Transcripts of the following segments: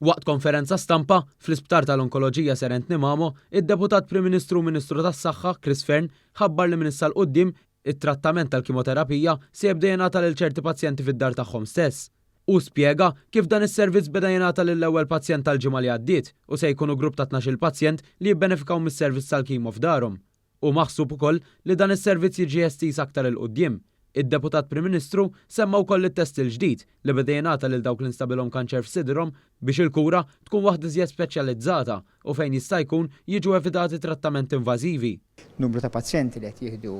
Waqt konferenza stampa, fl-Isptar tal-Onkoloġija Sir Anthony Mamo, id-Deputat Prim Ministru u Ministru tas-Saħħa, Chris Fearne, ħabbar li minn issa 'l quddiem, it-trattament tal-kimoterapija se jibda jingħata lil ċerti pazjenti fid-dar tagħhom stess. Hu spjega kif dan is-servizz beda jingħata lill-ewwel pazjent tal-ġimgħa li għaddiet u se jkunu grupp ta' 12-il pazjent li jibbenefikaw mis-servizz tal-kimo f'darhom. Hu maħsub ukoll li dan is-servizz jiġi estiż aktar 'il quddiem. Id-Deputat Prim Ministru semma wkoll it-test il-ġdid li beda jingħata lil dawk li nstabilhom kanċer f'sidrhom biex il-kura tkun waħda iżjed speċjalizzata u fejn jista' jkun jiġu evitati trattamenti invażivi. Numru ta' pazjenti li qed jieħdu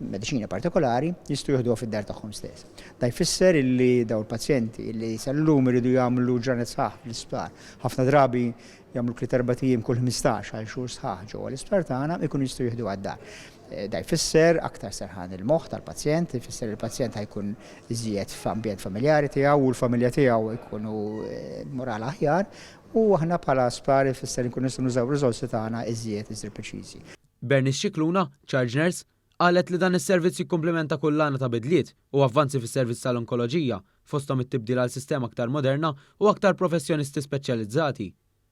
mediċina partikolari jistgħu jieħduha fid-dar tagħhom stess. Dan jfisser illi dawn il-pazjenti li sal-lum iridu jagħmlu ġranet sħaħ fl-isptar, ħafna drabi jagħmlu tliet erbat ijiem kull 15 għal xhur sħaħ ġewwa l-isptar tagħna, ikunu jistgħu jieħduha d-dar. Dan jfisser aktar serħan il-moħħ tal-pazjent, ifisser li l-pazjent ħa jkun iżjed f'ambjent familjari tiegħu u l-familja tiegħu jkunu moral aħjar u aħna bħala sptar ifisser li nkunu nistgħu nużaw ir-riżorsi tagħna iżjed iżjed preċiżi. Bernice Scicluna, Charge Nurse, qalet li dan is-servizz jikkumplimenta kullana ta' bidliet u avvanzi fis-servizz tal-onkoloġija, fosthom it-tibdil għal sistema aktar moderna u aktar professjonisti speċjalizzati.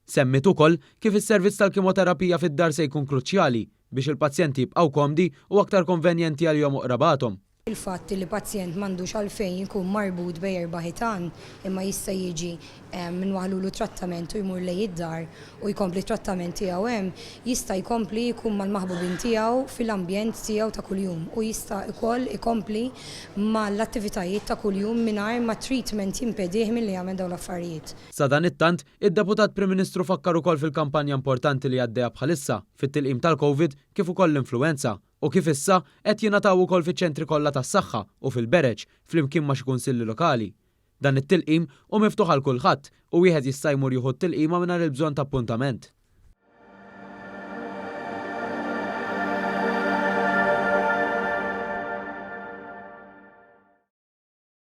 Semmiet ukoll kif is-servizz tal-kimoterapija fid-dar se jkun kruċjali biex il-pazjenti jibqgħu komdi u aktar konvenjenti għalihom u qrabathom. Il-fatt li pazjent m'għandux għalfejn ikun marbut bejn erba' ħitan imma jista' jiġi nwaħħlulu t-trattament u jmur lejn id-dar u jkompli t-trattament tiegħu hemm, jista' jkompli jkun mal-maħbubin tiegħu fil-ambjent tiegħu ta' kuljum u jista' ukoll ikompli mal-attivitajiet ta' kuljum mingħajr ma t-treatment jimpedih milli jagħmel dawn l-affarijiet. Sadanittant, id-Deputat Prim Ministru fakkar ukoll fil-kampanja importanti li għaddejja bħalissa fit-tilqim tal-Covid kif ukoll l-influwenza u kif issa qed jingħataw ukoll fiċ-ċentri kollha tas-saħħa u fil-bereġ flimkien ma' xi kunsilli lokali. Dan it-tilqim hu miftuħ għal kulħadd u wieħed jista' jmur jieħu t-tilqima mingħajr il-bżonn ta' appuntament.